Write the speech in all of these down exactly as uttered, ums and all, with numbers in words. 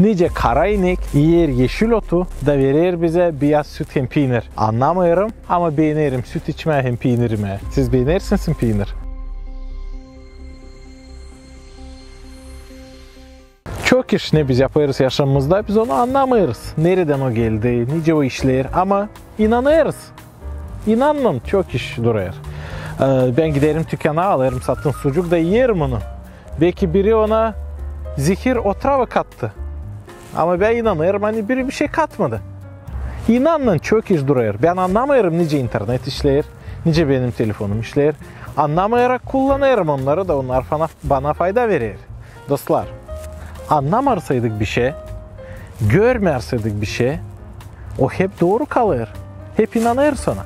Nicä kara inek iyer eşil otu da verer bizä biyaz süt hem piinir. Annamêêrım, ama beenerim süt içmää hem piinir imää. Siz beenersiniz mi piinir? Çok iş, ne biz yapêrız yaşamamızda, biz onu annamêêrız. Neredän o geldi, nicä o işleer, ama inanêrız. İnannan, çok iş durêr. E, bän giderim tükana, alêrım satın sucuk da iyerim onu. Beki biri ona zehir, otrava kattı. Ama bän inanêrım, ani biri bişey katmadı. İnannan, çok iş durêr. Bän annamêêrım, nicä internet işleer, nicä benim telefonum işleer. Annamayarak kullanêrım onnarı da, onnar bana, bana fayda verer. Dostlar, annamärsaydık bişey, görmärsaydık bişey, o hep dooru kalêr. Hep inanêrız ona.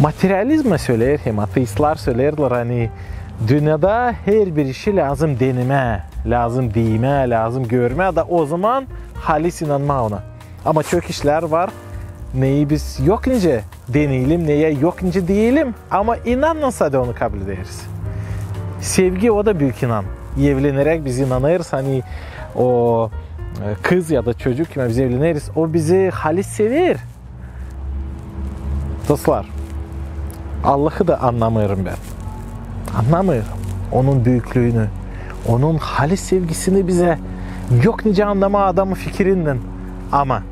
Materializm söleer, hem ateistlar söleerlär, ani dünnedä herbir işi lääzım denemää, lääzım diimää, lääzım görmää, da ozaman halis inanmaa ona. Ama çok işlär var, neyi biz yok nicä deneyelim, neyi yok nicä diyelim, ama inannan sade onu kablederiz. Sevgi, o da büük inan. Evleneräk biz inanêrız, ani o, e, kız ya da çocuk, kimä biz evleneriz, o bizi halis sever. Dostlar, Allahı da annamêêrım bän. Annamêêrım onun büüklüünü, onun halis sevgisini bizä. Yok nicä annamaa adamın fikirinnän. Ama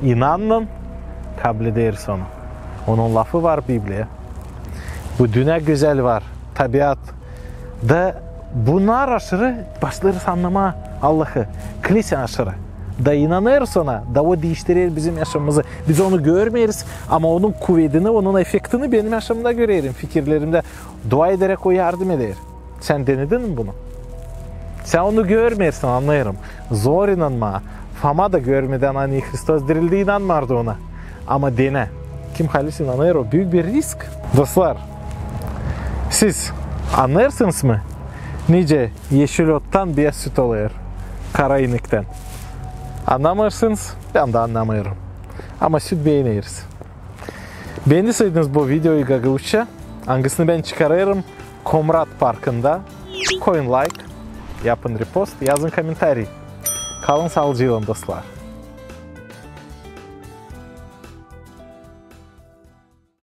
inannan kablederiz onu. Onun lafı var Bibliya. Bu dünnä gözäl var, tabiat. Da bunnar aşırı başlêêrız annamaa Allahı. Klişä aşırı. Da inanêrız ona, da o diiştirer bizim yaşamamızı. Biz onu görmeeriz, ama onun kuvedini, onun efektini benim yaşamamda görerim, fikirlerimdä. Dua ederäk o yardım eder. Sän denedin mi bunu? Sän onu görmeersin, annêêrım. Zor inanmaa. Foma da görmedän, ani Hristos dirildi, inanmardı ona. Ama denä. Kim halis inanêr, o büük bir risk. Dostlar, siz annêêrsınız mı, nicä eşil ottan biyaz süt olêr, kara inektän? Annamêêrsınız, bän dä annamêêrım. Ama süt beeneriz. Beendiseydiniz bu videoyu gagauzça, angısını bän çıkarêrım Komrat parkında, koyun layk, yapın repost, yazın komentariy. Kalın saalıcıylan, dostlar.